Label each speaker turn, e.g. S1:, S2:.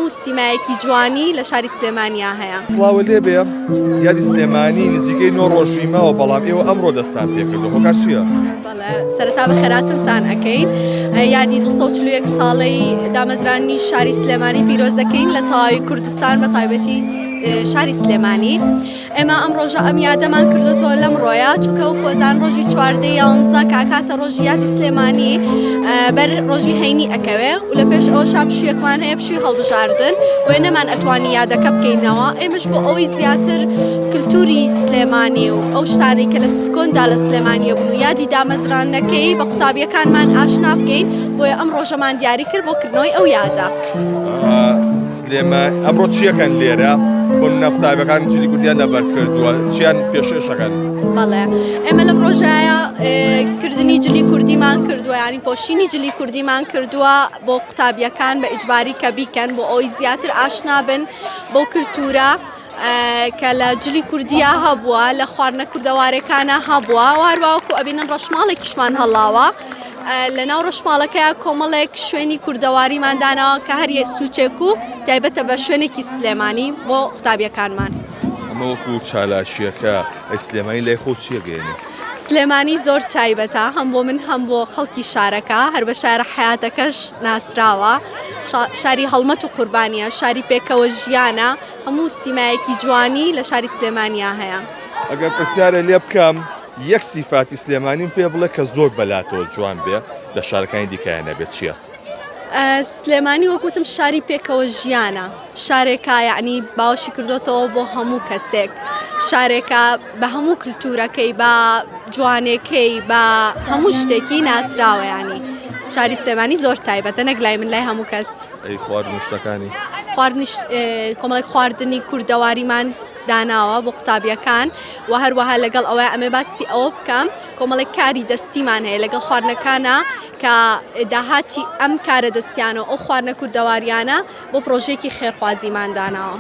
S1: هەموو سیمایەکی جوانی لە شاری سلێمانیا هەیە.
S2: سڵاوە لێبێ یادی سلێمانی نزیکەی نۆ ڕۆژی ماوە بەڵام ئێوە ئەمڕۆ دەستان پێکردو هۆکار چییە؟
S1: بەڵێ سەرەتا بەخێراتنتان ئەکەین یادی 241 ساڵەی دامەزرانی شاری سلێمانی پیرۆز دەکەین لە تەواوی کوردستان بە تایبەتی شاری سلێمانی. ئێمە ئەم ڕۆژە ئەم یادەمان کردوتەوە لەم ڕۆیە چونکە وەکو ئەزان ڕۆژی چواردە یانزە کاکاتە ڕۆژی یادی سلێمانی بەر ڕۆژی هەینی ئەکەوێ و لە پێش ئەوە شا پشوویەکمان هەیە پشووی هەڵبژاردن وێ نەمان ئەتوانی یادەکە بکەینەوە ئێمەش بۆ ئەوەی زیاتر کللتوری سلێمانی و ئەو شتانەی کە لە کۆندا لە سلێمانیە بوون و یادی دامەزراندنەکەی بە قوتابیەکانمان ئاشنا بکەین بۆیە ئەم ڕۆژەمان دیاری کرد بۆ کردنەوەی ئەو یادە.
S2: سلێما ئەمڕۆ چیەکەن لێرە بۆ نمونە قوتابیەکان جلی کوردیان لەبەر کردووە چیان پێشێشەکەن؟
S1: بەڵێ ئێمە لەم ڕۆژایە کردنی جلی کوردیمان کردووە ینی پۆشینی جلی کوردیمان کردووە بۆ قوتابیەکان بە ئیجباری کە بیکەن بۆ ئەوی زیاتر ئاشنا بن بۆ کللتورە کە لە جلی کوردیا هەبووە لە خواردنە کوردەوارەکانە هەبووە وارواوەکو ئەبینن ڕەشماڵێکیشمان هەڵاوە لە ناو ڕەشماڵەکەیا کۆمەڵێک شوێنی کوردەواریمان داناوە کە هەر یەک سوچێک و تایبەتە بە شوێنێکی سلێمانی بۆ قوتابیەکانمان.
S2: ئەمە وەکو چالاکییەکە ئەی سلێمانی لای خۆو چییە گەیەنێ؟
S1: سلێمانی زۆر تایبەتە هەم بۆ من هەم بۆ خەڵکی شارەکە هەر بە شارە حەیاتەکەش ناسراوە شاری هەڵمەت و قوربانیە شاری پێکەوە ژیانە هەموو سیمایەکی جوانی لە شاری سلێمانیا هەیە.
S2: ئەگەر پرسیارێ لێ بکەم یەک سیفاتی سلێمانیم پێ بڵێ کە زۆر بەلاتەوە جوان بێ لە شارەکانی دیکەیا نەبێت چییە؟
S1: سلێمانی وەک وتم شاری پێکەوە ژیانە شارێکە یعنی باوەشی کردوتەوە بۆ هەموو کەسێک شارێکە بە هەموو کللتورەکەی بە جوانێکەی بە هەموو شتێکی ناسراوە ینی شاری سلێمانی زۆر تایبەتە نەک لای من لای هەموو کەس
S2: ئەی خواردن شتەکانی
S1: خواردنی کۆمەڵێک خواردنی کوردەواریمان داناوە بۆ قوتابیەکان و هەروەها لەگەڵ ئەوەی ئەمێ باسی ئەوە بکەم کۆمەڵێک کاری دەستیمان هەیە لەگەڵ خواردنەکانە کە داهاتی ئەم کارە دەستیانە و ئەو خواردنە کوردەواریانە بۆ پرۆژەیەکی خێرخوازیمان داناوە.